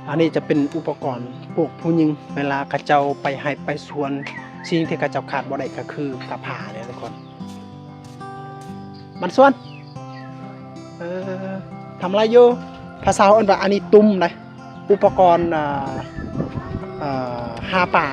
ອັນນີ້ຈະເປັນອຸປະກອນພວກຜູ້ຍິງ ເວລາເຂົາເຈົ້າໄປໄຮ່ໄປສວນ ສິ່ງທີ່ເຂົາເຈົ້າຂາດບໍ່ໄດ້ກໍຄືກະພ້າເດ້ທຸກຄົນ. ມັນຊວນ ເອີ ທຳອະໄລຢູ່? ພາສາເຮົາເອີ້ນວ່າອັນນີ້ຕຸ້ມເດ້ ອຸປະກອນ ເອີ ເອີ ຫາປາ.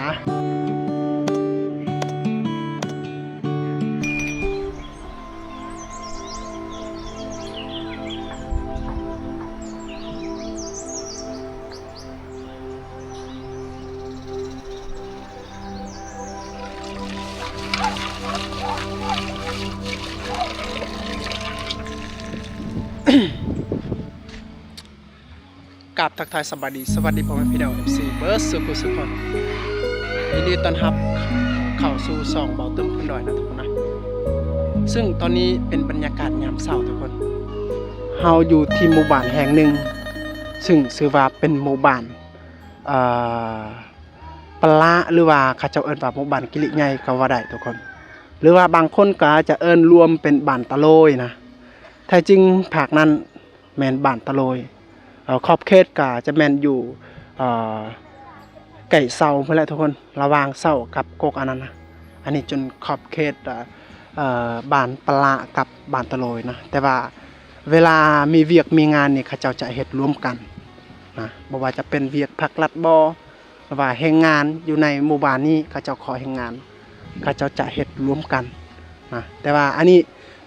ກາບທັກທາຍສະບາຍດີ ສະຫວັດດີພໍ່ແມ່ພີ່ນ້ອງ ເອັຟຊີ ເບິດສູ່ຜູ້ສູ່ຄົນ ຍິນດີຕ້ອນຮັບເຂົ້າສູ່ຊ່ອງເບົາຕຶ້ມຄົນດອຍນະທຸກຄົນນະ. ຊຶ່ງຕອນນີ້ເປັນບັນຍາກາດຍາມເຊົ້າທຸກຄົນ ເຮົາຢູ່ທີ່ໝູ່ບ້ານແຫ່ງໜຶ່ງ ຊຶ່ງຊື່ວ່າເປັນໝູ່ບ້ານ ເອີ ປະລະ ຫຼືວ່າເຂົາເຈົ້າເອີ້ນວ່າໝູ່ບ້ານກິລິໃຫຍ່ກໍວ່າໄດ້ທຸກຄົນ ຫຼືວ່າບາງຄົນກໍອາດຈະເອີ້ນລວມເປັນບ້ານຕະໂລຍນະ. ແທ້ຈິງພາກນັ້ນແມ່ນບ້ານຕະໂລຍ ເອີ ຂອບເຂດກໍຈະແມ່ນຢູ່ ເອີ ໃກ້ເຊົາພຸ້ນແຫຼະທຸກຄົນ ລະຫວ່າງເຊົາກັບກົກອັນນັ້ນນະ. ອັນນີ້ຈົນຂອບເຂດ ເອີ ເອີ ບ້ານປະລະກັບບ້ານຕະໂລຍນະ. ແຕ່ວ່າເວລາມີວຽກມີງານນີ້ ເຂົາເຈົ້າຈະເຮັດລວມກັນນະ ບໍ່ວ່າຈະເປັນວຽກພາກລັດບໍ ຫຼືວ່າແຮງງານຢູ່ໃນໝູ່ບ້ານນີ້ ເຂົາເຈົ້າຂໍແຮງງານ ເຂົາເຈົ້າຈະເຮັດລວມກັນນະ. ແຕ່ວ່າອັນນີ້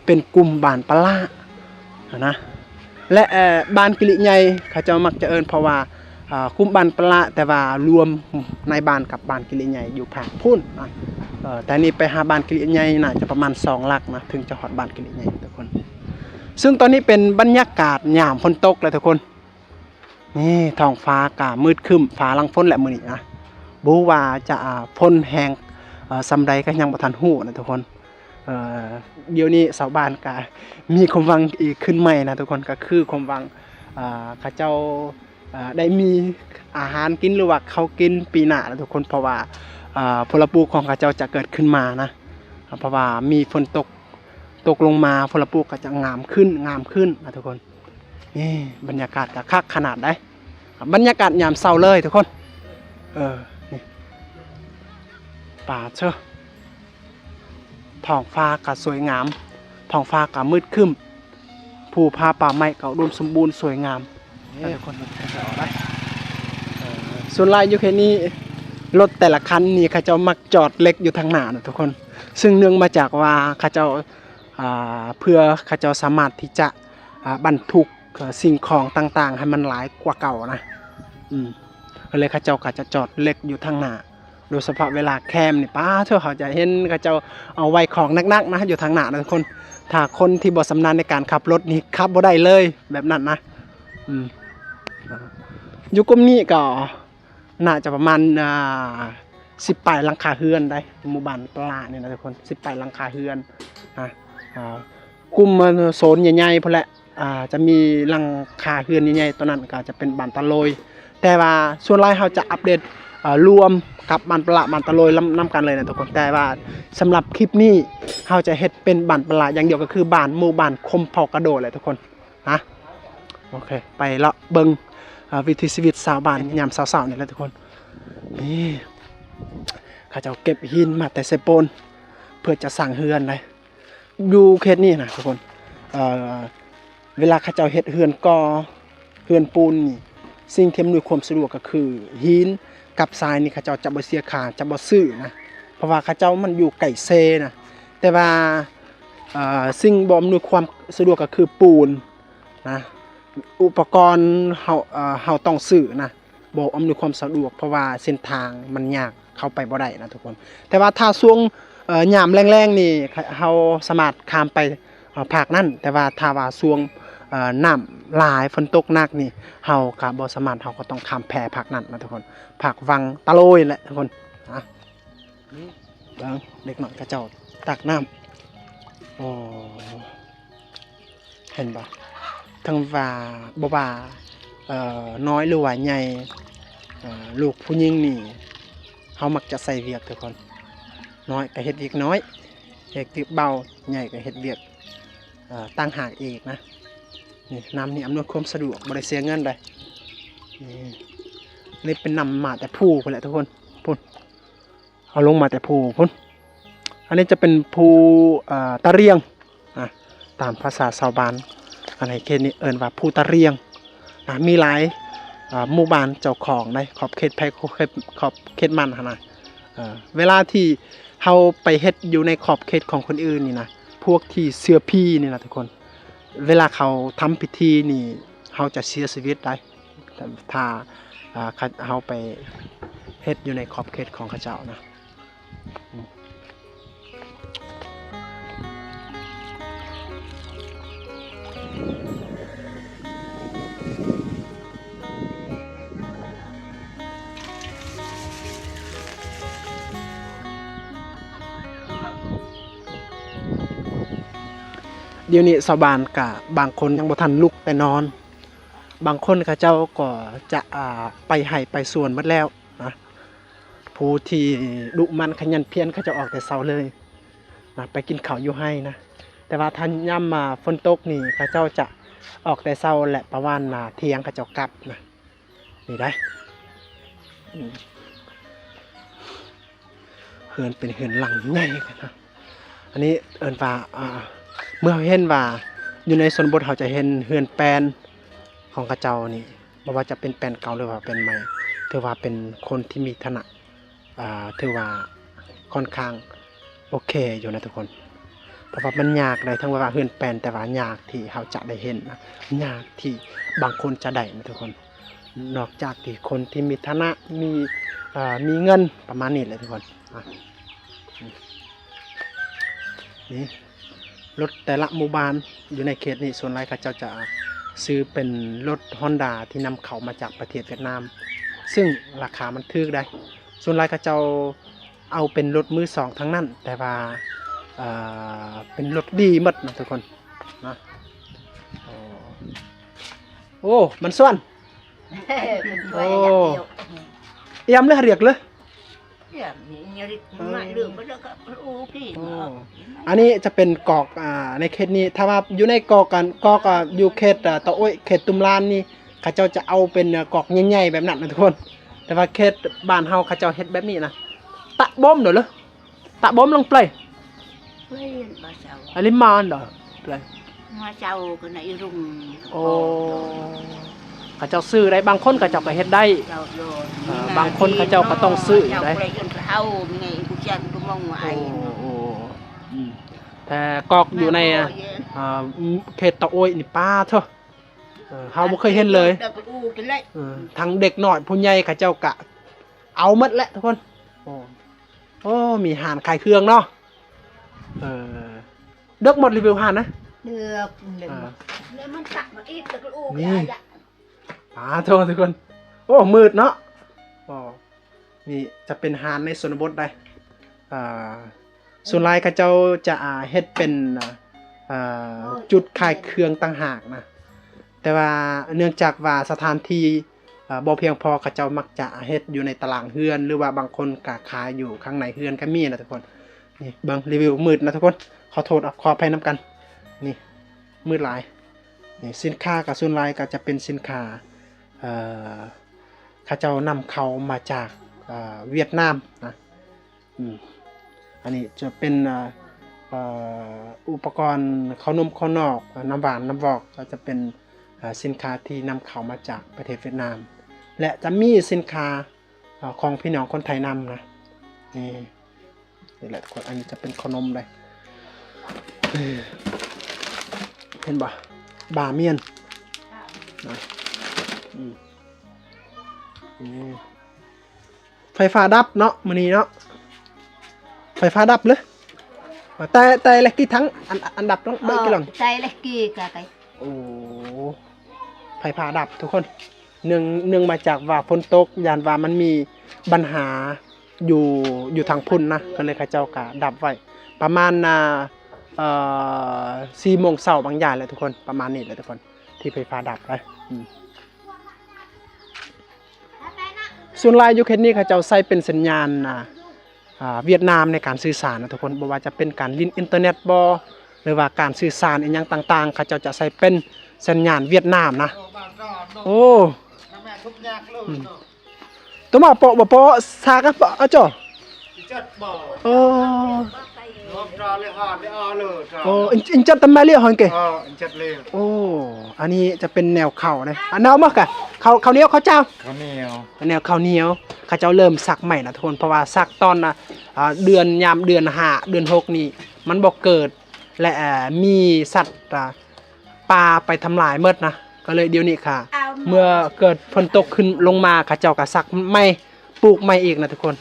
ເປັນກຸ່ມບ້ານປະລະຫັ້ນນະ ແລະ ເອີ ບ້ານກິລິໃຫຍ່ ເຂົາເຈົ້າມັກຈະເອີ້ນ ເພາະວ່າ ເອີ ກຸ່ມບ້ານປະລະ ແຕ່ວ່າລວມໃນບ້ານກັບບ້ານກິລິໃຫຍ່ຢູ່ພາກພຸ້ນນະ. ເອີ ແຕ່ນີ້ໄປຫາບ້ານກິລິໃຫຍ່ໜ້າຈະປະມານສອງຫຼັກນະ ເຖິງຈະຮອດບ້ານກິລິໃຫຍ່ທຸກຄົນ. ຊຶ່ງຕອນນີ້ເປັນບັນຍາກາດຍາມຝົນຕົກແລ້ວທຸກຄົນ. ນີ້ທ້ອງຟ້າກະມືດຄຶ້ມ ຟ້າຫຼັງຝົນແຫຼະມື້ນີ້ນະ. ບໍ່ຮູ້ວ່າຈະ ອ່າ ຝົນແຮງ ເອີ ສ່ຳໃດກໍຍັງບໍ່ທັນຮູ້ນະທຸກຄົນ. ເອີ ດຽວນີ້ຊາວບ້ານກະມີຄວາມຫວັງອີກຂຶ້ນໃໝ່ນະທຸກຄົນ ກໍຄືຄວາມຫວັງ ອ່າ ເຂົາເຈົ້າ ອ່າ ໄດ້ມີອາຫານກິນ ຫຼືວ່າເຂົ້າກິນປີໜ້ານະທຸກຄົນ ເພາະວ່າ ອ່າ ຜົນລະປູກຂອງເຂົາເຈົ້າຈະເກີດຂຶ້ນມານະ ເພາະວ່າມີຝົນຕົກ ຕົກລົງມາ ຜົນລະປູກກໍຈະງາມຂຶ້ນ ງາມຂຶ້ນນະທຸກຄົນ. ນີ້ບັນຍາກາດກໍຄັກຂະໜາດໃດ໋ ບັນຍາກາດຍາມເຊົ້າເລີຍທຸກຄົນ. ເອີ ນີ້ ປາດເຊີ ທ້ອງຟ້າກໍສວຍງາມ ທ້ອງຟ້າກໍມືດຄຶ້ມ ພູຜາປ່າໄມ້ກໍອຸດົມສົມບູນສວຍງາມ. ນີ້ທຸກຄົນ ເອີ ສ່ວນຫຼາຍຢູ່ເຂດນີ້ ລົດແຕ່ລະຄັນນີ້ ເຂົາເຈົ້າມັກຈອດເຫຼັກຢູ່ທາງໜ້ານະທຸກຄົນ ຊຶ່ງເນື່ອງມາຈາກວ່າເຂົາເຈົ້າ ອ່າ ເພື່ອເຂົາເຈົ້າສາມາດທີ່ຈະ ອ່າ ບັນທຸກ ເອີ ສິ່ງຂອງຕ່າງໆໃຫ້ມັນຫຼາຍກວ່າເກົ່ານະ. ອືມ ກໍເລີຍເຂົາເຈົ້າກໍຈະຈອດເຫຼັກຢູ່ທາງໜ້າ ໂດຍສະເພາະເວລາແຄມນີ້ ປາດໂທ້ ເຮົາຈະເຫັນເຂົາເຈົ້າເອົາໄວ້ຂອງໜັກໆນະ ຢູ່ທາງໜ້ານະທຸກຄົນ. ຖ້າຄົນທີ່ບໍ່ຊຳນານໃນການຂັບລົດນີ້ ຂັບບໍ່ໄດ້ເລີຍແບບນັ້ນນະ. ອືມ ຢູ່ກຸ່ມນີ້ກໍໜ້າຈະປະມານ ອ່າ ສິບປາຍຫຼັງຄາເຮືອນໄດ໋ ໝູ່ບ້ານປະຫຼານີ້ນະທຸກຄົນ ສິບປາຍຫຼັງຄາເຮືອນນະ. ອ່າ ກຸ່ມໂຊນໃຫຍ່ໆພຸ້ນແຫຼະ ອ່າ ຈະມີຫຼັງຄາເຮືອນໃຫຍ່ໆ ຕົວນັ້ນກໍຈະເປັນບ້ານຕາໂລຍ ແຕ່ວ່າສ່ວນຫຼາຍເຮົາຈະອັບເດດ ເອີ ລວມກັບບ້ານປະຫຼາ ບ້ານຕາໂລຍນຳ ນຳກັນເລີຍນະທຸກຄົນ. ແຕ່ວ່າສຳລັບຄລິບນີ້ເຮົາຈະເຮັດເປັນບ້ານປະຫຼາຢ່າງດຽວ ກໍຄືບ້ານ ໝູ່ບ້ານຄົມເຜົ່າກະໂດແຫຼະທຸກຄົນນະ. ໂອເຄ ໄປເລາະເບິ່ງ ເອີ ວິຖີຊີວິດຊາວບ້ານຍາມເຊົ້າໆນີ້ແຫຼະທຸກຄົນ. ນີ້ເຂົາເຈົ້າເກັບຫີນມາແຕ່ເຊໂປນ ເພື່ອຈະສ້າງເຮືອນໄດ໋ ຢູ່ເຂດນີ້ນະທຸກຄົນ. ເອີ ເວລາເຂົາເຈົ້າເຮັດເຮືອນກໍ່ ເຮືອນປູນນີ້ ສິ່ງທີ່ອຳນວຍຄວາມສະດວກກໍຄືຫີນກັບຊາຍນີ້ ເຂົາເຈົ້າຈະບໍ່ເສຍຄ່າ ຈະບໍ່ຊື້ນະ ເພາະວ່າເຂົາເຈົ້າມັນຢູ່ໃກ້ເຊນະ. ແຕ່ວ່າ ເອີ ສິ່ງບໍ່ອຳນວຍຄວາມສະດວກກໍຄືປູນນະ ອຸປະກອນເຮົາ ເອີ ເຮົາຕ້ອງຊື້ນະ ບໍ່ອຳນວຍຄວາມສະດວກ ເພາະວ່າເສັ້ນທາງມັນຍາກ ເຂົ້າໄປບໍ່ໄດ້ນະທຸກຄົນ. ແຕ່ວ່າຖ້າຊ່ວງ ເອີ ຍາມແລ້ງໆນີ້ ເຮົາສາມາດຂ້າມໄປ ເອີ ພາກນັ້ນ ແຕ່ວ່າຖ້າວ່າຊ່ວງ ເອີ ນ້ຳຫຼາຍ ຝົນຕົກໜັກນີ້ ເຮົາກໍບໍ່ສາມາດ ເຮົາກໍຕ້ອງຂ້າມແພພາກນັ້ນນະທຸກຄົນ ພາກວັງຕາໂລຍແຫຼະທຸກຄົນ. ອະ ເບິ່ງເດັກນ້ອຍເຂົາເຈົ້າຕັກນ້ຳ ໂອ້ ເຫັນບໍ່ ເຖິງວ່າ ບໍ່ວ່າ ເອີ ນ້ອຍ ຫຼືວ່າໃຫຍ່ ເອີ ລູກຜູ້ຍິງນີ້ ເຮົາມັກຈະໃສ່ວຽກທຸກຄົນ. ນ້ອຍກໍເຮັດວຽກນ້ອຍ ເຮັດວຽກເບົາ ໃຫຍ່ກໍເຮັດວຽກ ເອີ ຕ່າງຫາກອີກນະ. ນີ້ ນ້ຳນີ້ອຳນວຍຄວາມສະດວກ ບໍ່ໄດ້ເສຍເງິນໃດ໋. ນີ້ ນີ້ເປັນນ້ຳມາແຕ່ພູພຸ້ນແຫຼະທຸກຄົນ ພຸ້ນ ເອົາລົງມາແຕ່ພູພຸ້ນ. ອັນນີ້ຈະເປັນພູ ເອີ ຕາລຽງ ອາ ຕາມພາສາຊາວບ້ານ ອັນໃນເຂດນີ້ເອີ້ນວ່າພູຕາລຽງ ອາ ມີຫຼາຍ ອາ ໝູ່ບ້ານເຈົ້າຂອງໃນຂອບເຂດໃຜຂອບເຂດ ຂອບເຂດມັນຫັ້ນນະ. ເອີ ເວລາທີ່ເຮົາໄປເຮັດຢູ່ໃນຂອບເຂດຂອງຄົນອື່ນນີ້ນະ ພວກທີ່ເຊື່ອຜີນີ້ນະທຸກຄົນ ເວລາເຂົາທຳພິທີນີ້ ເຮົາຈະເສຍຊີວິດໄດ້ ຖ້າ ອາ ເຮົາໄປເຮັດຢູ່ໃນຂອບເຂດຂອງເຂົາເຈົ້ານະ. ດຽວນີ້ຊາວບ້ານກະບາງຄົນຍັງບໍ່ທັນລຸກແຕ່ນອນ ບາງຄົນເຂົາເຈົ້າກໍຈະ ອາ ໄປໄຮ່ໄປສວນໝົດແລ້ວນະ. ຜູ້ທີ່ດຸໝັ່ນຂະຫຍັນພຽນ ເຂົາເຈົ້າອອກແຕ່ເຊົ້າເລີຍນະ ໄປກິນເຂົ້າຢູ່ໄຮ່ນະ. ແຕ່ວ່າຖ້າຍາມ ອາ ຝົນຕົກນີ້ ເຂົາເຈົ້າຈະອອກແຕ່ເຊົ້າ ແລະ ປະມານ ອາ ທ່ຽງເຂົາເຈົ້າກັບນະ. ນີ້ໄດ໋ ອືມ ເຮືອນເປັນເຮືອນຫຼັງໃຫຍ່ຂະໜາດ ອັນນີ້ເອີ້ນວ່າ ອາ ເມື່ອເຮົາເຫັນວ່າຢູ່ໃນຊົນນະບົດ ເຮົາຈະເຫັນເຮືອນແປ້ນຂອງເຂົາເຈົ້ານີ້ ບໍ່ວ່າຈະເປັນແປ້ນເກົ່າ ຫຼືວ່າແປ້ນໃໝ່ ຖືວ່າເປັນຄົນທີ່ມີຖານະ ອາ ຖືວ່າຂ້ອນຂ້າງໂອເຄຢູ່ນະທຸກຄົນ. ເພາະວ່າມັນຍາກໄດ໋ ເຖິງວ່າເຮືອນແປ້ນ ແຕ່ວ່າຍາກທີ່ເຮົາຈະໄດ້ເຫັນນະ ຍາກທີ່ບາງຄົນຈະໄດ້ນະທຸກຄົນ ນອກຈາກທີ່ຄົນທີ່ມີຖານະ ມີ ເອີ ມີເງິນ ປະມານນີ້ແຫຼະທຸກຄົນ. ອາ ນີ້ ລົດແຕ່ລະໝູ່ບ້ານຢູ່ໃນເຂດນີ້ ສ່ວນຫຼາຍເຂົາເຈົ້າຈະຊື້ເປັນລົດຮອນດາທີ່ນຳເຂົ້າມາຈາກປະເທດຫວຽດນາມ ຊຶ່ງລາຄາມັນຖືກໄດ໋. ສ່ວນຫຼາຍເຂົາເຈົ້າເອົາເປັນລົດມືສອງທັງນັ້ນ ແຕ່ວ່າ ເອີ ເປັນລົດດີໝົດນະທຸກຄົນນະ. ໂອ້ ມັນສ່ວນ ໂອ້ ອຽມເລີຍ ຮຽກເລີຍ. ໂອ້ ອັນນີ້ຈະເປັນກອກ ອາ ໃນເຂດນີ້ ຖ້າວ່າຢູ່ໃນກອກ ກອກ ອາ ຢູ່ເຂດ ອາ ຕາໂອ້ຍ ເຂດຕຸມລານນີ້ ເຂົາເຈົ້າຈະເອົາເປັນ ອາ ກອກໃຫຍ່ໆແບບນັ້ນນະທຸກຄົນ. ແຕ່ວ່າເຂດບ້ານເຮົາເຂົາເຈົ້າເຮັດແບບນີ້ນະ ຕະບົມເດີ ຕະບົມລົງໄປ Play, ba sao. ອັນນີ້ມາອັນດອ Play. Ma sao kana irung. ໂອ້ ເຂົາເຈົ້າຊື້ໄດ້ ບາງຄົນເຂົາເຈົ້າກໍເຮັດໄດ້ ເຈົ້າໂຍ ເອີ ບາງຄົນເຂົາເຈົ້າກໍຕ້ອງຊື້ໄດ້. ເຈົ້າ Play ຈົນເຮົາ ມີໄງ ໂອ້ ໂອ້ ອືມ ແຕ່ກອກຢູ່ໃນ ເອີ ເຂດຕາໂອ້ຍນີ້ ປາໂທ້ ເອີ ເຮົາບໍ່ເຄີຍເຫັນເລີຍ. ເອີ ທັງເດັກນ້ອຍຜູ້ໃຫຍ່ເຂົາເຈົ້າກະເອົາໝົດແຫຼະທຸກຄົນ. ໂອ້ ໂອ້ ມີຮ້ານຂາຍເຄື່ອງເນາະ. ເອີ ເດິກໝົດ ຣີວິວຮ້ານນະ ເດືອກ ເອີ ແລ້ວມັນຕັກມາອີກ ແລ້ວກໍໂອ້ ນີ້ ປາໂທ້ທຸກຄົນ. ໂອ້ ມືດເນາະ. ໂອ້ ນີ້ຈະເປັນຮ້ານໃນຊົນນະບົດໄດ໋ ເອີ ສ່ວນຫຼາຍເຂົາເຈົ້າຈະ ອາ ເຮັດເປັນ ເອີ ຈຸດຂາຍເຄື່ອງຕ່າງຫາກນະ ແຕ່ວ່າເນື່ອງຈາກວ່າສະຖານທີ່ ເອີ ບໍ່ພຽງພໍ ເຂົາເຈົ້າມັກຈະເຮັດຢູ່ໃນຕາລາງເຮືອນ ຫຼືວ່າບາງຄົນກະຂາຍຢູ່ຂ້າງໃນເຮືອນກໍມີນະທຸກຄົນ. ນີ້ເບິ່ງ ຣີວິວມືດນະທຸກຄົນ ຂໍໂທດ ອາ ຂໍອະໄພນຳກັນ. ນີ້ມືດຫຼາຍ. ນີ້ສິນຄ້າກໍສ່ວນຫຼາຍກໍຈະເປັນສິນຄ້າ ເອີ ເຂົາເຈົ້ານຳເຂົ້າມາຈາກ ເອີ ຫວຽດນາມນະ. ອືມ ອັນນີ້ຈະເປັນ ເອີ ອຸປະກອນເຂົ້າໜົມເຂົ້ານອກ ນ້ຳຫວານນ້ຳວອກ ກໍຈະເປັນ ເອີ ສິນຄ້າທີ່ນຳເຂົ້າມາຈາກປະເທດຫວຽດນາມ ແລະ ຈະມີສິນຄ້າ ເອີ ຂອງພີ່ນ້ອງຄົນໄທນຳນະ. ນີ້ ນີ້ແຫຼະທຸກຄົນ ອັນນີ້ຈະເປັນເຂົ້າໜົມເດ້ ເຫັນບໍ່ ບາໝຽນນະ. ອືມ ນີ້ ໄຟຟ້າດັບເນາະ ມື້ນີ້ເນາະ ໄຟຟ້າດັບເລີຍ. ແຕ່ ແຕ່ແລະກີທັງ ອັນ ອັນດັບຕ້ອງເບີກກິລັງ ແຕ່ແລະກີກະໄກ. ໂອ້ ໄຟຟ້າດັບທຸກຄົນ ເນື່ອງ ເນື່ອງມາຈາກວ່າຝົນຕົກ ຢ້ານວ່າມັນມີບັນຫາຢູ່ ຢູ່ທາງພຸ້ນນະ ກໍເລີຍເຂົາເຈົ້າກະດັບໄວ້ ປະມານ ອ່າ ເອີ ສີ່ໂມງເຊົ້າບາງຢ່າງແຫຼະທຸກຄົນ ປະມານນີ້ແຫຼະທຸກຄົນ ທີ່ໄຟຟ້າດັບໄປ. ອືມ ສ່ວນຫຼາຍຢູ່ເຂດນີ້ເຂົາເຈົ້າໃຊ້ເປັນສັນຍານ ອ່າ ອ່າ ຫວຽດນາມໃນການສື່ສານນະທຸກຄົນ ບໍ່ວ່າຈະເປັນການຫຼິ້ນອິນເຕີເນັດບໍ ຫຼືວ່າການສື່ສານອີ່ຫຍັງຕ່າງໆ ເຂົາເຈົ້າຈະໃຊ້ເປັນສັນຍານຫວຽດນາມນະ. ໂອ້ ອືມ Tuma po, po, po, saka po, aco. Ijat ba. Oh. Nom tra le ha le a le tra. Oh, in, in cat tama le hon ke. Ah, ijat le. Oh, ອັນນີ້ຈະເປັນແນວເຂົ້າເດ້. ອັນນັ້ນມາກະ ເຂົ້າ ເຂົ້າໜຽວ ເຂົ້າເຈົ້າ. ເຂົ້າໜຽວ. ແນວເຂົ້າໜຽວ ເຂົາເຈົ້າເລີ່ມສັກໃໝ່ນະທຸກຄົນ ເພາະວ່າສັກຕອນນະ ອ່າ ເດືອນ ຍາມເດືອນຫ້າ ເດືອນຫົກນີ້ ມັນບໍ່ເກີດ ແລະ ເອີ ມີສັດ ອ່າ ປ່າໄປທຳລາຍໝົດນະ ກໍເລີຍດຽວນີ້ຄ່ະ ເມື່ອເກີດຝົນຕົກຂຶ້ນລົງມາ ເຂົາເຈົ້າກໍສັກໃໝ່ ປູກໃໝ່ອີກນະທຸກຄົນ.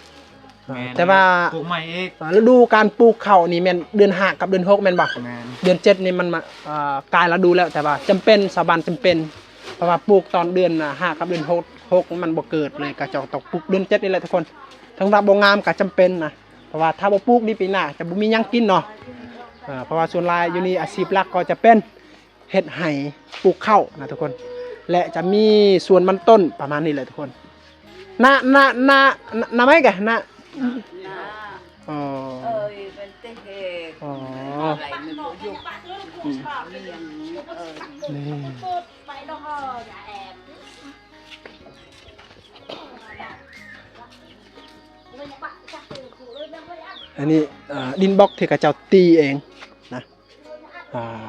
ແມ່ນ ແຕ່ວ່າ ປູກໃໝ່ອີກ. ອ່າ ລະດູການປູກເຂົ້ານີ້ແມ່ນເດືອນຫ້າກັບເດືອນຫົກແມ່ນບໍ່? ແມ່ນ. ເດືອນເຈັດນີ້ມັນມາ ເອີ ກາຍລະດູແລ້ວ ແຕ່ວ່າຈຳເປັນ ຊາວບ້ານຈຳເປັນ ເພາະວ່າປູກຕອນເດືອນຫ້າກັບເດືອນຫົກ ຫົກມັນບໍ່ເກີດເລີຍ ກໍເຈົ້າຕ້ອງປູກເດືອນເຈັດນີ້ແຫຼະທຸກຄົນ. ເຖິງວ່າບໍ່ງາມກໍຈຳເປັນນະ ເພາະວ່າຖ້າບໍ່ປູກນີ້ປີໜ້າຈະບໍ່ມີຫຍັງກິນເນາະ. ເອີ ເພາະວ່າສ່ວນຫຼາຍຢູ່ນີ້ອາຊີບຫຼັກກໍຈະເປັນ ເຮັດໄຮ່ປູກເຂົ້ານະທຸກຄົນ ແລະ ຈະມີສວນມັນຕົ້ນປະມານນີ້ແຫຼະທຸກຄົນ. ນາ ນາ ນາ ນາໄມ້ກະ ນາ ນາ ອໍ ເອີຍ ມັນເຕະເຮກ ອໍ ອືມ ນີ້ ອັນນີ້ ເອີ ດິນບລັອກທີ່ເຂົາເຈົ້າຕີເອງນະ. ອ່າ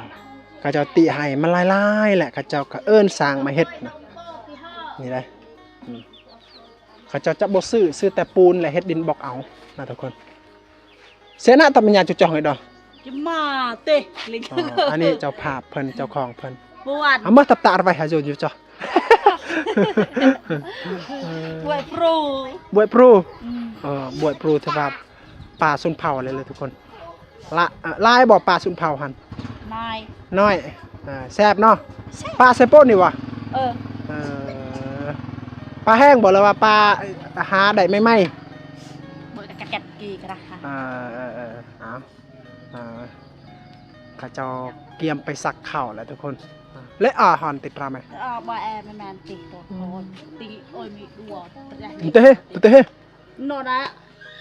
ເຂົາເຈົ້າຕິໃຫ້ມັນຫຼາຍໆ ແຫຼະ ເຂົາເຈົ້າກໍເອີ້ນຊ່າງມາເຮັດນະ ນີ້ໄດ໋. ອືມ ເຂົາເຈົ້າຈະບໍ່ຊື້ ຊື້ແຕ່ປູນ ແລະ ເຮັດດິນບລັອກເອົານະທຸກຄົນ. ເສນະຕະບັນຍາຈຸຈອງໃຫ້ດອກ ຈະມາເຕະ ອໍ ອັນນີ້ເຈົ້າພາບເພິ່ນ ເຈົ້າຂອງເພິ່ນ ບວດ ອາມາຕັບຕະອາໄວຫາໂຍນຢູ່ເຈົ້າ ບວດໂປຣ ບວດໂປຣ ອືມ ເອີ ບວດໂປຣ ຖືວ່າ ປາຊົນເຜົ່າເລີຍ ເລີຍທຸກຄົນ. ລະ ເອີ ຫຼາຍບໍ່ປາຊົນເຜົ່າຫັ້ນ? ນ້ອຍ ນ້ອຍ. ເອີ ແຊບເນາະ ແຊບ. ປາໃສ່ໂປ້ນນີ້ຫວາ? ເອີ ເອີ ປາແຫ້ງບໍ່ ຫຼືວ່າປາຫາໄດ້ໃໝ່ໆ? ບໍ່ ກະກັດກີກະດາ. ເອີ ເອີ ເອີ ເອົາ ເອີ ເຂົາເຈົ້າກຽມໄປສັກເຂົ້າແລ້ວທຸກຄົນ ແລະ ອາຫານຕິດຕາມໄໝ? ເອີ ບໍ່ແອ ແມ່ນຕິດຕົວ ຕິ ໂອ້ຍ ມີຕົວ ເຕະເຮ ເຕະເຮ ໂນດາ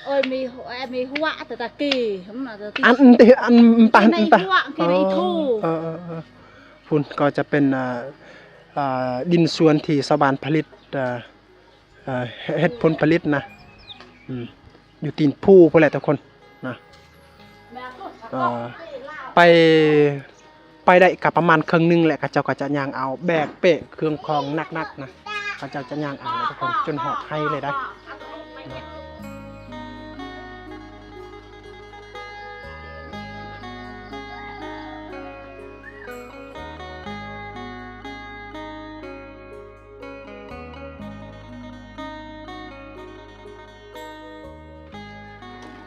ເອີຍ ມີ ເອີຍ ມີຫົວ ແຕ່ຕະກີ້ ອັນ ອັນ ອັນປາ ໃນຫົວ ກິນໄອ້ທູ ເອີ ເອີ ເອີ ພຸ້ນກໍຈະເປັນ ເອີ ເອີ ດິນສວນທີ່ຊາວບ້ານຜະລິດ ເອີ ເອີ ເຮັດຜົນຜະລິດນະ ອືມ ຢູ່ຕີນພູພຸ້ນແຫຼະທຸກຄົນນະ. ເອີ ໄປ ໄປໄດ້ກະປະມານເຄິ່ງໜຶ່ງແຫຼະ ເຂົາເຈົ້າກໍຈະຍ່າງເອົາແບກເປ້ເຄື່ອງຂອງໜັກໆນະ ເຂົາເຈົ້າຈະຍ່າງເອົາທຸກຄົນ ຈົນຮອດໄຮ່ເລີຍໄດ໋.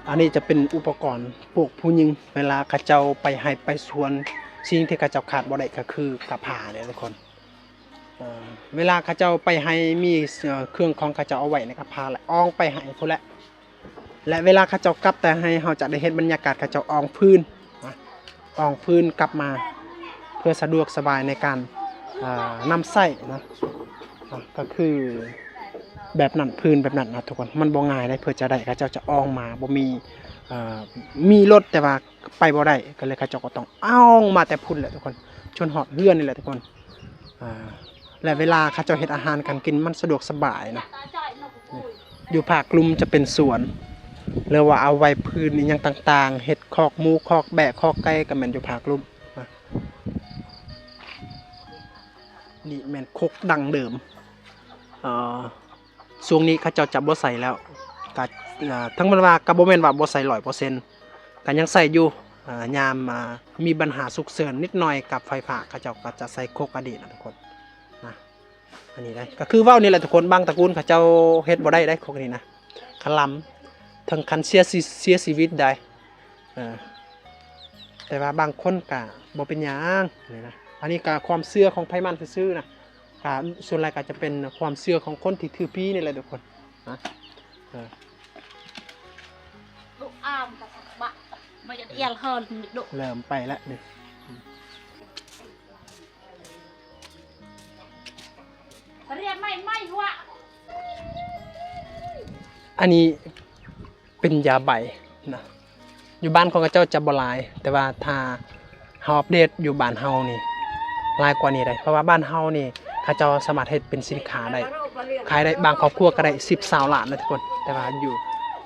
ອັນນີ້ຈະເປັນອຸປະກອນພວກຜູ້ຍິງ ເວລາເຂົາເຈົ້າໄປໄຮ່ໄປສວນ ສິ່ງທີ່ເຂົາເຈົ້າຂາດບໍ່ໄດ້ກໍຄືກາພາເດ້ທຸກຄົນ. ເອີ ເວລາເຂົາເຈົ້າໄປໄຮ່ມີ ເອີ ເຄື່ອງຂອງເຂົາເຈົ້າເອົາໄວ້ໃນກາພາ ແລະ ອອງໄປໄຮ່ພຸ້ນແຫຼະ ແລະ ເວລາເຂົາເຈົ້າກັບແຕ່ໄຮ່ ເຮົາຈະໄດ້ເຫັນບັນຍາກາດເຂົາເຈົ້າອອງຟືນນະ ອອງຟືນກັບມາ ເພື່ອສະດວກສະບາຍໃນການ ເອີ ນຳໃຊ້ນະ. ອາ ກໍຄືແບບນັ້ນ ຟືນແບບນັ້ນນະທຸກຄົນ ມັນບໍ່ງ່າຍເດ້ ເພື່ອຈະໄດ້ ເຂົາເຈົ້າຈະອອງມາ ບໍ່ມີ ເອີ ມີລົດແຕ່ວ່າໄປບໍ່ໄດ້ ກໍເລີຍເຂົາເຈົ້າກໍຕ້ອງອອງມາແຕ່ພຸ້ນແຫຼະທຸກຄົນ ຈົນຮອດເຮືອນນີ້ແຫຼະທຸກຄົນ. ອາ ແລະ ເວລາເຂົາເຈົ້າເຮັດອາຫານການກິນມັນສະດວກສະບາຍນະ. ຢູ່ພາກລຸ່ມຈະເປັນສວນ ຫຼືວ່າເອົາໄວ້ຟືນອີ່ຫຍັງຕ່າງໆ ເຮັດຄອກໝູ ຄອກແບ້ ຄອກໄກ່ ກໍແມ່ນຢູ່ພາກລຸ່ມນະ. ນີ້ແມ່ນຄົກດັ້ງເດີມ ເອີ ຊ່ວງນີ້ເຂົາເຈົ້າຈະບໍ່ໃສ່ແລ້ວ ກະ ເອີ ເຖິງແມ່ນວ່າ ກະບໍ່ແມ່ນວ່າບໍ່ໃສ່ຮ້ອຍເປີເຊັນ ກະຍັງໃສ່ຢູ່. ເອີ ຍາມ ເອີ ມີບັນຫາສຸກເສີນນິດໜ້ອຍກັບໄຟຟ້າ ເຂົາເຈົ້າກໍຈະໃສ່ຄົກອະດີດນະທຸກຄົນນະ. ອັນນີ້ໄດ໋ ກໍຄືເວົ້ານີ້ແຫຼະທຸກຄົນ ບາງຕະກູນເຂົາເຈົ້າເຮັດບໍ່ໄດ້ໄດ໋ ຄົກນີ້ນະ ຄັນລຳ ເຖິງຂັ້ນເສຍຊີ ເສຍຊີວິດໄດ໋. ເອີ ແຕ່ວ່າບາງຄົນກະບໍ່ເປັນຫຍັງນີ້ນະ ອັນນີ້ກະຄວາມເຊື່ອຂອງໃຜມັນຊື່ໆນະ. ກະສ່ວນຫຼາຍກະຈະເປັນຄວາມເຊື່ອຂອງຄົນທີ່ຖືຜີນີ້ແຫຼະທຸກຄົນນະ. ເອີ ດຸອາມກະສະບະ ບໍ່ຢາກອຽລເຮີນດຸ ເລີ່ມໄປແລ້ວນີ້. ອັນນີ້ເປັນຢາໃບນະ ຢູ່ບ້ານຂອງເຂົາເຈົ້າຈະບໍ່ຫຼາຍ ແຕ່ວ່າຖ້າເຮົາອັບເດດຢູ່ບ້ານເຮົານີ້ຫຼາຍກວ່ານີ້ໄດ໋ ເພາະວ່າບ້ານເຮົານີ້ເຂົາເຈົ້າສາມາດເຮັດເປັນສິນຄ້າໄດ້. ຂາຍໄດ້ ບາງຄອບຄົວກໍໄດ້ສິບ ຊາວລ້ານນະທຸກຄົນ. ແຕ່ວ່າຢູ່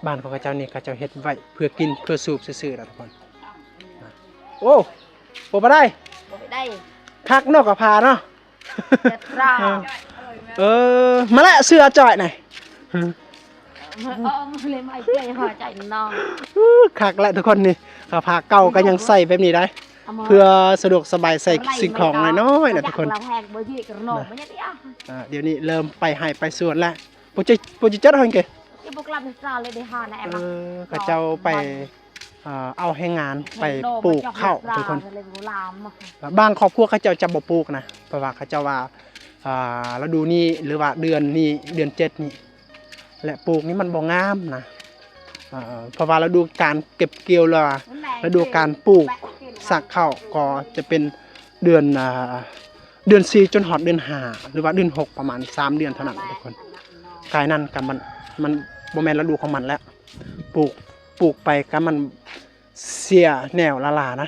ບ້ານຂອງເຂົາເຈົ້ານີ້ ເຂົາເຈົ້າເຮັດໄວ້ເພື່ອກິນເພື່ອສູບຊື່ໆນະທຸກຄົນ. ໂອ້ ບໍ່ໄດ້ ບໍ່ໄດ້ ຄັກເນາະ ກະພາເນາະ. ເອີ ມາແຫຼະ ເສື້ອອາຈອຍນະ. ເອີ ມາເລີຍ ມາໃກ້ຫົວໃຈນ້ອງ. ຄັກແຫຼະທຸກຄົນນີ້ ກະພາເກົ່າກໍຍັງໃສ່ແບບນີ້ໄດ໋ ເພື່ອສະດວກສະບາຍໃສ່ສິ່ງຂອງນ້ອຍໆນະທຸກຄົນ. ອ່າ ດຽວນີ້ເລີ່ມໄປໄຮ່ໄປສວນແລ້ວ. ໂປເຈ ໂປເຈຈັດໃຫ້ເກ ເອີ ເຂົາເຈົ້າໄປ ເອີ ເອົາແຮງງານໄປປູກເຂົ້າທຸກຄົນ. ບາງຄອບຄົວເຂົາເຈົ້າຈະບໍ່ປູກນະ ເພາະວ່າເຂົາເຈົ້າວ່າ ອ່າ ລະດູນີ້ ຫຼືວ່າເດືອນນີ້ ເດືອນເຈັດນີ້ ແລະ ປູກນີ້ມັນບໍ່ງາມນະ. ເອີ ເພາະວ່າລະດູການເກັບກ່ຽວ ຫຼືວ່າລະດູການປູກສັກເຂົ້າກໍຈະເປັນເດືອນ ອ່າ ເດືອນສີ່ຈົນຮອດເດືອນຫ້າ ຫຼືວ່າເດືອນຫົກ ປະມານສາມເດືອນເທົ່ານັ້ນນະທຸກຄົນ. ກາຍນັ້ນກໍມັນ ມັນບໍ່ແມ່ນລະດູຂອງມັນແລ້ວ. ປູກ ປູກໄປກໍມັນເສຍແນວລ້າໆນະ.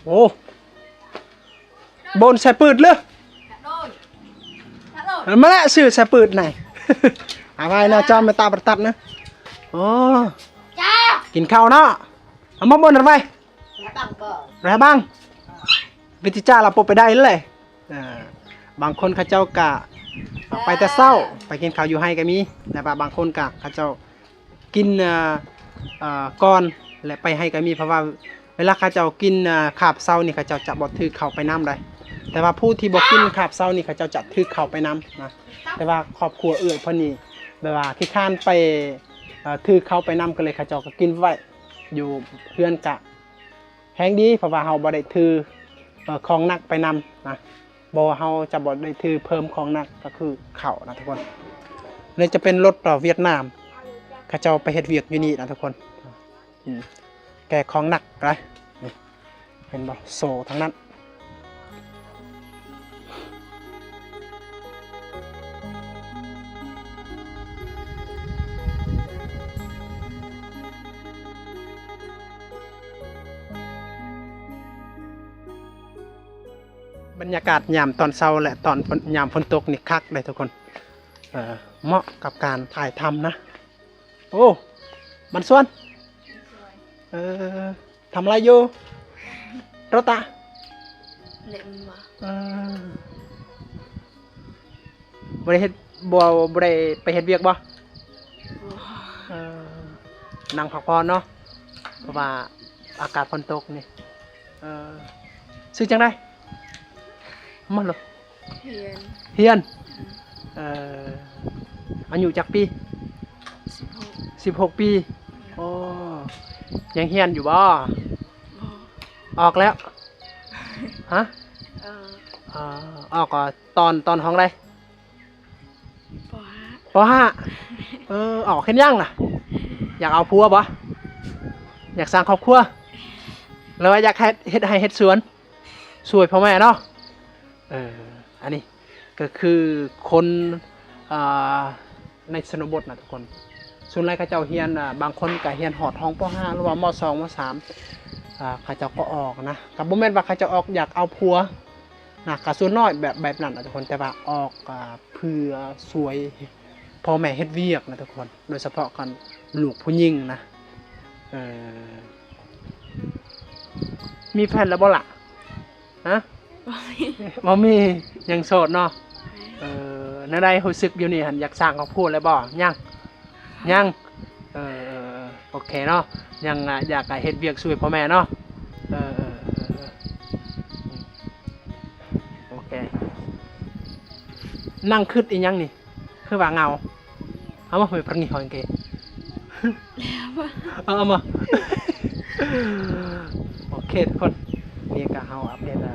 ໂອ້ ໂບນໃສ່ປືດເລີຍ. ມາແລ້ວ ຊື່ໃສ່ປືດໄນ ອາໄວ້ນະ ຈອມມາຕາປະຕັດນະ. ໂອ້ ກິນເຂົ້າເນາະ. ເອົາມາບ່ອນໄວ້ ແລະບັງ ວິທີຈາລະປົບໄປໄດ້ເລີຍ. ເອີ ບາງຄົນເຂົາເຈົ້າກະໄປແຕ່ເຊົ້າ ໄປກິນເຂົ້າຢູ່ໄຮ່ກໍມີ ແລະວ່າບາງຄົນກະເຂົາເຈົ້າກິນ ເອີ ເອີ ກ່ອນ ແລະໄປໄຮ່ກໍມີ. ເພາະວ່າເວລາເຂົາເຈົ້າກິນ ເອີ ຄາບເຊົ້ານີ້ ເຂົາເຈົ້າຈະບໍ່ຖືເຂົ້າໄປນຳໃດ໋ ແຕ່ວ່າຜູ້ທີ່ບໍ່ກິນຄາບເຊົ້ານີ້ ເຂົາເຈົ້າຈະຖືເຂົ້າໄປນຳນະ. ແຕ່ວ່າຄອບຄົວເອື້ອຍເພິ່ນນີ້ ແບບວ່າຂີ້ຄ້ານໄປ ເອີ ຖືເຂົ້າໄປນຳ ກໍເລີຍເຂົາເຈົ້າກໍກິນໄວ້ຢູ່ເຮືອນກະ ແຮງດີ ເພາະວ່າເຮົາບໍ່ໄດ້ຖື ເອີ ຂອງໜັກໄປນຳນະ ບໍ່ ເຮົາຈະບໍ່ໄດ້ຖືເພີ່ມຂອງໜັກ ກໍຄືເຂົ້ານະທຸກຄົນ. ນີ້ຈະເປັນລົດ ເອີ ຫວຽດນາມ ເຂົາເຈົ້າໄປເຮັດວຽກຢູ່ນີ້ນະທຸກຄົນ. ອືມ ແກະຂອງໜັກໄປ ນີ້ ເຫັນບໍ່ ໂສ້ທັງນັ້ນ. ບັນຍາກາດຍາມຕອນເຊົ້າ ແລະ ຕອນຝົນ ຍາມຝົນຕົກນີ້ຄັກເດ້ທຸກຄົນ. ເອີ ເໝາະກັບການຖ່າຍທຳນະ. ໂອ້ ມັນສວນ ເອີ ທຳອະໄລຢູ່ ໂຣຕາ? ເອີ ບໍ່ໄດ້ເຮັດ ບໍ່ ບໍ່ໄດ້ໄປເຮັດວຽກບໍ່? ບໍ່ ເອີ ນັ່ງພັກຜ່ອນເນາະ ເພາະວ່າອາກາດຝົນຕົກນີ້. ເອີ ຊື່ຈັ່ງໃດ? ມາໂລດ. ຮຽນ ຮຽນ. ເອີ ອາຍຸຈັກປີ? ສິບຫົກ ສິບຫົກປີ. ໂອ້ ຍັງຮຽນຢູ່ບໍ່? ບໍ່ ອອກແລ້ວ. ຮະ? ເອີ ອາ ອອກ ອາ ຕອນ ຕອນຫ້ອງໃດ? ປໍຫ້າ ປໍຫ້າ. ເອີ ອອກເຮັດຫຍັງລະ? ຢາກເອົາຜົວບໍ່? ຢາກສ້າງຄອບຄົວ ຫຼືວ່າຢາກເຮັດ ເຮັດໄຮ່ເຮັດສວນ ຊ່ວຍພໍ່ແມ່ເນາະ. ເອີ ອັນນີ້ກໍຄືຄົນ ອ່າ ໃນຊົນນະບົດນະທຸກຄົນ ສ່ວນຫຼາຍເຂົາເຈົ້າຮຽນ ອ່າ ບາງຄົນກໍຮຽນຮອດຫ້ອງ ປໍຫ້າ ຫຼືວ່າ ມໍສອງ ມໍສາມ ອ່າ ເຂົາເຈົ້າກໍອອກນະ. ກໍບໍ່ແມ່ນວ່າເຂົາເຈົ້າອອກຢາກເອົາຜົວນະ ກໍສ່ວນໜ້ອຍແບບ ແບບນັ້ນນະທຸກຄົນ ແຕ່ວ່າອອກ ອ່າ ເພື່ອຊ່ວຍພໍ່ແມ່ເຮັດວຽກນະທຸກຄົນ ໂດຍສະເພາະກັນລູກຜູ້ຍິງນະ. ເອີ ມີແຟນແລ້ວບໍ່ລະ? ຮະ? ບໍ່ມີ ບໍ່ມີ ຍັງໂສດເນາະ. ແມ່ນ ເອີ ແນວໃດຮູ້ສຶກຢູ່ນີ້ຫັ້ນ ຢາກສ້າງຄອບຄົວແລ້ວບໍ່? ຍັງ ຍັງ. ເອີ ໂອເຄເນາະ ຍັງ ອ່າ ຢາກ ອ່າ ເຮັດວຽກຊ່ວຍພໍ່ແມ່ເນາະ. ເອີ ເອີ ເອີ ໂອເຄ ນັ່ງຄິດອີຫຍັງນີ້? ຄືວ່າເຫງົາ. ເອົາມາ ເຮົາໄປປະນິເຮົາເອງເກ ເອົາມາ. ໂອເຄທຸກຄົນ ນີ້ກໍເຮົາອັບເດດ ອ່າ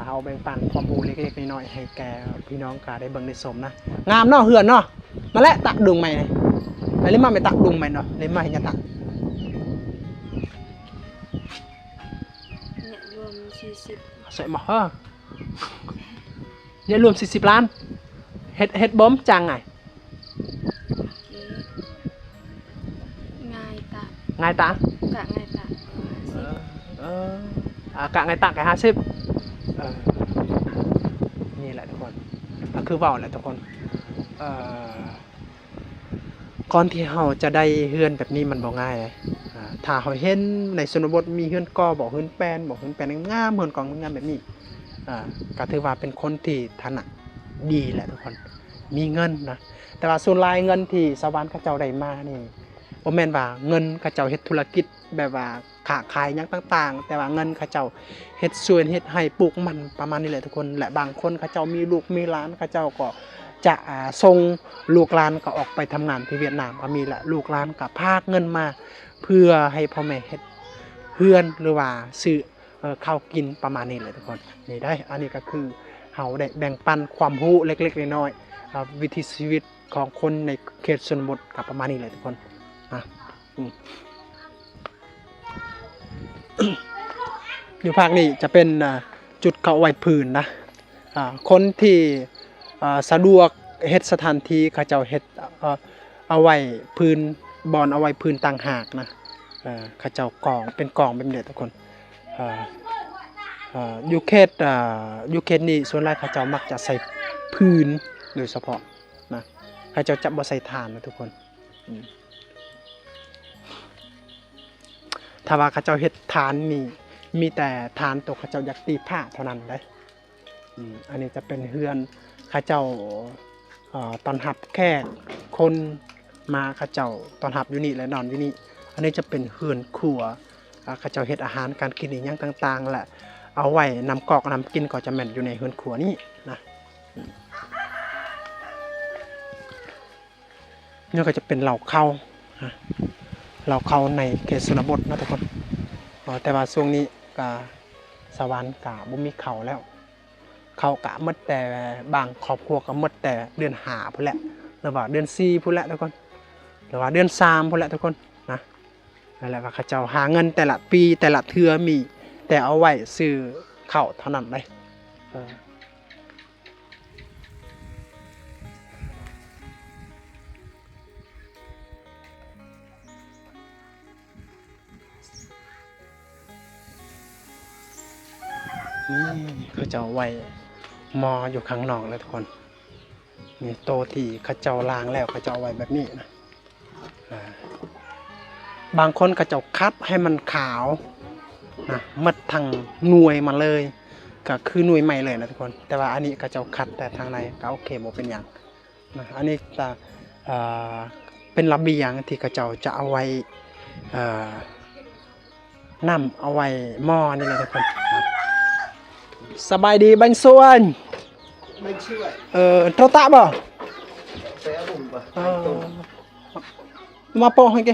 ເຮົາແບ່ງປັນຄວາມຮູ້ເລັກໆນ້ອຍໆໃຫ້ແກ່ພີ່ນ້ອງກະໄດ້ເບິ່ງໄດ້ຊົມນະ. ງາມເນາະເຮືອນເນາະ. ມາແຫຼະ ຕະດຸງໃໝ່ນີ້ ອັນນີ້ມາແມ່ຕະດຸງໃໝ່ເນາະ ນີ້ມາເຮັດຫຍັງຕະ ເນຍລວມສີ່ສິບ ໃສ່ໝໍ້ ເອີ ເນຍລວມສີ່ສິບລ້ານ ເຮັດ ເຮັດບົມຈັ່ງໄງ ງ່າຍຕາ ງ່າຍຕາ ກະງ່າຍຕາ ເອີ ເອີ ອາ ກະງ່າຍຕາກະຫ້າສິບ ເອີ ນີ້ແຫຼະທຸກຄົນ ຄືເວົ້າແຫຼະທຸກຄົນ ເອີ ກ່ອນທີ່ເຮົາຈະໄດ້ເຮືອນແບບນີ້ມັນບໍ່ງ່າຍເດ້ ອາ ຖ້າເຮົາເຫັນໃນຊົນນະບົດມີເຮືອນກໍ່ບໍ ເຮືອນແປ້ນບໍ ເຮືອນແປ້ນງາມໆ ເຮືອນກອງງາມແບບນີ້ ອາ ກໍຖືວ່າເປັນຄົນທີ່ຖານະດີແຫຼະທຸກຄົນ ມີເງິນນະ ແຕ່ວ່າສ່ວນຫຼາຍເງິນທີ່ຊາວບ້ານເຂົາເຈົ້າໄດ້ມານີ້ ບໍ່ແມ່ນວ່າເງິນເຂົາເຈົ້າເຮັດທຸລະກິດແບບວ່າຄ້າຂາຍຫຍັງຕ່າງໆ ແຕ່ວ່າເງິນເຂົາເຈົ້າເຮັດສວນເຮັດໄຮ່ປູກມັນປະມານນີ້ແຫຼະທຸກຄົນ ແລະ ບາງຄົນເຂົາເຈົ້າມີລູກມີຫຼານ ເຂົາເຈົ້າກໍຈະ ອາ ສົ່ງລູກຫຼານກໍອອກໄປທຳງານທີ່ຫວຽດນາມກໍມີ ແລະ ລູກຫຼານກໍພາກເງິນມາເພື່ອໃຫ້ພໍ່ແມ່ເຮັດເຮືອນ ຫຼືວ່າຊື້ ເອີ ເຂົ້າກິນປະມານນີ້ແຫຼະທຸກຄົນ ນີ້ໄດ໋ ອັນນີ້ກໍຄືເຮົາໄດ້ແບ່ງປັນຄວາມຮູ້ເລັກໆນ້ອຍໆ ອາ ວິຖີຊີວິດຂອງຄົນໃນເຂດຊົນນະບົດກໍປະມານນີ້ແຫຼະທຸກຄົນ ອາ ອືມ ຢູ່ພາກນີ້ຈະເປັນ ອາ ຈຸດເຂົາໄວ້ຟືນນະ ອາ ຄົນທີ່ ອາ ສະດວກເຮັດສະຖານທີ່ ເຂົາເຈົ້າເຮັດ ເອີ ເອົາໄວ້ຟືນ ບ່ອນເອົາໄວ້ຟືນຕ່າງຫາກນະ ເອີ ເຂົາເຈົ້າກອງເປັນກອງແບບນີ້ແຫຼະທຸກຄົນ ເອີ ເອີ ຢູ່ເຂດ ເອີ ຢູ່ເຂດນີ້ສ່ວນຫຼາຍເຂົາເຈົ້າມັກຈະໃຊ້ຟືນໂດຍສະເພາະນະ ເຂົາເຈົ້າຈະບໍ່ໃຊ້ຖ່ານນະທຸກຄົນ ອືມ ຖ້າວ່າເຂົາເຈົ້າເຮັດຖ່ານນີ້ ມີແຕ່ຖ່ານໂຕເຂົາເຈົ້າຢາກຕີພ້າເທົ່ານັ້ນເດ້. ອືມ ອັນນີ້ຈະເປັນເຮືອນເຂົາເຈົ້າ ເອີ ຕ້ອນຮັບແຂກຄົນມາ ເຂົາເຈົ້າຕ້ອນຮັບຢູ່ນີ້ ແລະ ນອນຢູ່ນີ້. ອັນນີ້ຈະເປັນເຮືອນຄົວ ເຂົາເຈົ້າເຮັດອາຫານການກິນອີ່ຫຍັງຕ່າງໆ ແລະ ເອົາໄວ້ນຳກອກນຳກິນ ກໍຈະແມ່ນຢູ່ໃນເຮືອນຄົວນີ້ນະ. ນີ້ກໍຈະເປັນເລົ້າເຂົ້າ ເລົ້າເຂົ້າໃນເຂດຊົນນະບົດເນາະທຸກຄົນ. ເອີ ແຕ່ວ່າຊ່ວງນີ້ກະຊາວບ້ານກະບໍ່ມີເຂົ້າແລ້ວ ເຂົ້າກະໝົດແຕ່ ບາງຄອບຄົວກະໝົດແຕ່ເດືອນຫ້າພຸ້ນແຫຼະ ຫຼືວ່າເດືອນສີ່ພຸ້ນແຫຼະທຸກຄົນ ຫຼືວ່າເດືອນສາມພຸ້ນແຫຼະທຸກຄົນນະ. ນັ້ນແຫຼະວ່າເຂົາເຈົ້າຫາເງິນແຕ່ລະປີແຕ່ລະເທື່ອມີແຕ່ເອົາໄວ້ຊື້ເຂົ້າເທົ່ານັ້ນເດ້. ເອີ ນີ້ເຂົາເຈົ້າໄວ້ໝໍ້ຢູ່ຂ້າງນອກເລີຍທຸກຄົນ. ນີ້ໂຕທີ່ເຂົາເຈົ້າລ້າງແລ້ວ ເຂົາເຈົ້າເອົາໄວ້ແບບນີ້ນະ. ເອີ ບາງຄົນເຂົາເຈົ້າຂັດໃຫ້ມັນຂາວນະ ໝົດທັງໜ່ວຍມາເລີຍ ກໍຄືໜ່ວຍໃໝ່ເລີຍນະທຸກຄົນ. ແຕ່ວ່າອັນນີ້ເຂົາເຈົ້າຂັດແຕ່ທາງໃນ ກໍໂອເຄ ບໍ່ເປັນຫຍັງນະ. ອັນນີ້ກະ ເອີ ເປັນລະບຽງທີ່ເຂົາເຈົ້າຈະເອົາໄວ້ ເອີ ນ້ຳເອົາໄວ້ໝໍ້ນີ້ແຫຼະທຸກຄົນ. ສະບາຍດີ ບາງສ່ວນ ບາງສ່ວນ ເອີ ໂຕຕະບໍ່ ເອີ ມາໂປະໃຫ້ເກ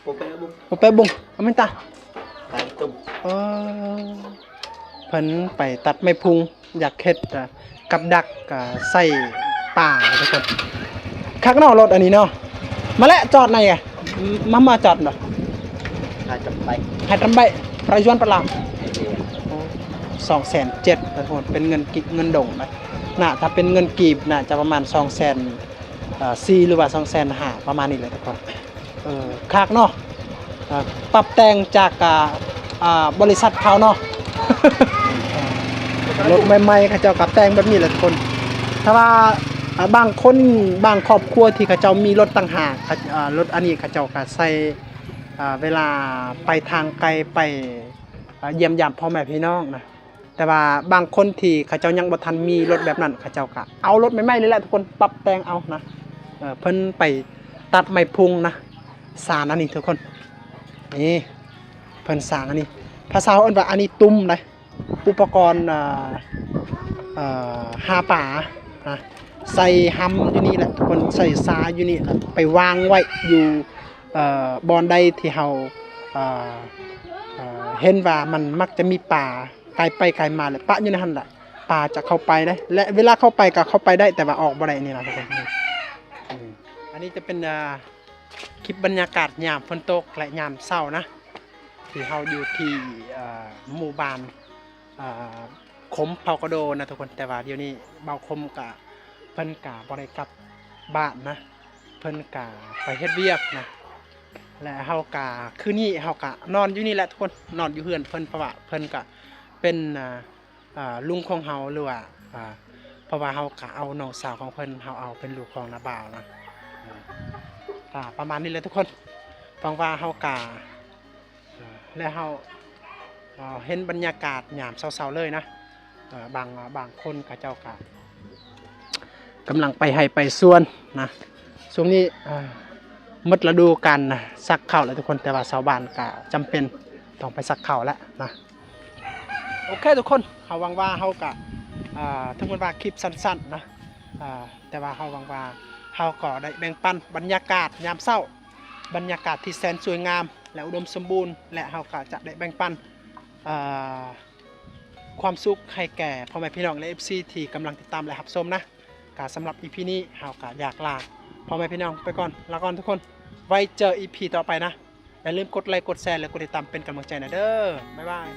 ໂປະແປະບຸງ ໂປະແປະບຸງ ອາເມນຕາ ເອີ ເພິ່ນໄປຕັດໄມ້ພຸງ ຢາກເຮັດ ເອີ ກັບດັກ ເອີ ໃສ່ປາທຸກຄົນ. ຄັກເນາະ ລົດອັນນີ້ເນາະ. ມາແຫຼະ ຈອດໃນ ມາ ມາຈອດເນາະ. ຫາຈຳໄປ ຫາຈຳໄປ ປະຍວນປະລາວ ສອງແສນເຈັດ ທຸກຄົນ ເປັນເງິນກິ ເງິນດົງນະ. ໜ້າຈະເປັນເງິນກີບ ໜ້າຈະປະມານສອງແສນ ເອີ ສີ່ ຫຼືວ່າສອງແສນຫ້າ ປະມານນີ້ແຫຼະທຸກຄົນ. ເອີ ຄັກເນາະ ເອີ ປັບແຕ່ງຈາກ ອາ ອາ ບໍລິສັດເຂົາເນາະ ລົດໃໝ່ໆ ເຂົາເຈົ້າກໍແຕ່ງແບບນີ້ແຫຼະທຸກຄົນ. ຖ້າວ່າ ອາ ບາງຄົນ ບາງຄອບຄົວທີ່ເຂົາເຈົ້າມີລົດຕ່າງຫາກ ອາ ລົດອັນນີ້ເຂົາເຈົ້າກໍໃຊ້ ອາ ເວລາໄປທາງໄກ ໄປ ອາ ຢ້ຽມຢາມພໍ່ແມ່ພີ່ນ້ອງນະ. ແຕ່ວ່າບາງຄົນທີ່ເຂົາເຈົ້າຍັງບໍ່ທັນມີລົດແບບນັ້ນ ເຂົາເຈົ້າກະເອົາລົດໃໝ່ໆ ນີ້ແຫຼະທຸກຄົນ ປັບແຕ່ງເອົານະ. ເອີ ເພິ່ນໄປຕັດໄມ້ພຸງນະ ສານອັນນີ້ທຸກຄົນ ນີ້ ເພິ່ນສານອັນນີ້ ພາສາເຮົາເອີ້ນວ່າອັນນີ້ຕຸ້ມໃດ ອຸປະກອນ ເອີ ຫາປານະ ໃສ່ຮຳຢູ່ນີ້ແຫຼະທຸກຄົນ ໃສ່ຊາຢູ່ນີ້ແຫຼະ ໄປວາງໄວ້ຢູ່ ເອີ ບ່ອນໃດທີ່ເຮົາ ເອີ ເອີ ເຫັນວ່າມັນມັກຈະມີປາ ກາຍໄປກາຍມາ ແລະ ປະຢູ່ໃນຫັ້ນລະ ປາຈະເຂົ້າໄປເດ້ ແລະ ເວລາເຂົ້າໄປກໍເຂົ້າໄປໄດ້ ແຕ່ວ່າອອກບໍ່ໄດ້ ນີ້ນະທຸກຄົນ. ອືມ ອັນນີ້ຈະເປັນ ອາ ຄລິບບັນຍາກາດຍາມຝົນຕົກ ແລະ ຍາມເຊົ້ານະ ທີ່ເຮົາຢູ່ທີ່ ເອີ ໝູ່ບ້ານ ເອີ ຄົມເຜົ່າກະໂດນະທຸກຄົນ. ແຕ່ວ່າດຽວນີ້ບ່າວຄົມກະ ເພິ່ນກະບໍ່ໄດ້ກັບບ້ານນະ ເພິ່ນກະໄປເຮັດວຽກນະ ແລະ ເຮົາກະ ຄືນນີ້ເຮົາກະນອນຢູ່ນີ້ແຫຼະທຸກຄົນ ນອນຢູ່ເຮືອນເພິ່ນ ເພາະວ່າເພິ່ນກະເປັນ ອາ ອາ ລຸງຂອງເຮົາ ຫຼືວ່າ ອາ ພາະວ່າເຮົາກະເອົານ້ອງສາວຂອງເພິ່ນ ເຮົາເອົາເປັນລູກຂອງນ້າບ່າວນະ. ເອີ ກະປະມານນີ້ແຫຼະທຸກຄົນ. ຫວັງວ່າເຮົາກະ ເອີ ແລະເຮົາ ເອີ ເຫັນບັນຍາກາດຍາມເຊົ້າໆເລີຍນະ. ເອີ ບາງ ບາງຄົນເຂົາເຈົ້າກະກຳລັງໄປໄຮ່ໄປສວນນະ. ຊ່ວງນີ້ ເອີ ໝົດລະດູການສັກເຂົ້າແລ້ວທຸກຄົນ, ແຕ່ວ່າຊາວບ້ານກະຈຳເປັນຕ້ອງໄປສັກເຂົ້າແລ້ວນະ. ໂອເຄທຸກຄົນ, ເຮົາຫວັງວ່າເຮົາກະ ເອີ ເຖິງແມ່ນວ່າຄລິບສັ້ນໆນະ ເອີ ແຕ່ວ່າເຮົາຫວັງວ່າເຮົາກໍໄດ້ແບ່ງປັນບັນຍາກາດຍາມເຊົ້າ, ບັນຍາກາດທີ່ແສນສວຍງາມ ແລະ ອຸດົມສົມບູນ ແລະ ເຮົາກໍຈະໄດ້ແບ່ງປັນ ເອີ ຄວາມສຸກໃຫ້ແກ່ພໍ່ແມ່ພີ່ນ້ອງ ແລະ ເອັຟຊີ ທີ່ກຳລັງຕິດຕາມ ແລະ ຮັບຊົມນະ. ກະສຳລັບອີພີນີ້ ເຮົາກະຢາກລາພໍ່ແມ່ພີ່ນ້ອງໄປກ່ອນ, ລາກ່ອນທຸກຄົນ. ໄວ້ເຈີອີພີຕໍ່ໄປນະ. ຢ່າລືມກົດໄລກ໌ ກົດແຊ ແລະ ກົດຕິດຕາມເປັນກຳລັງໃຈນະເດີ. ບາຍບາຍ.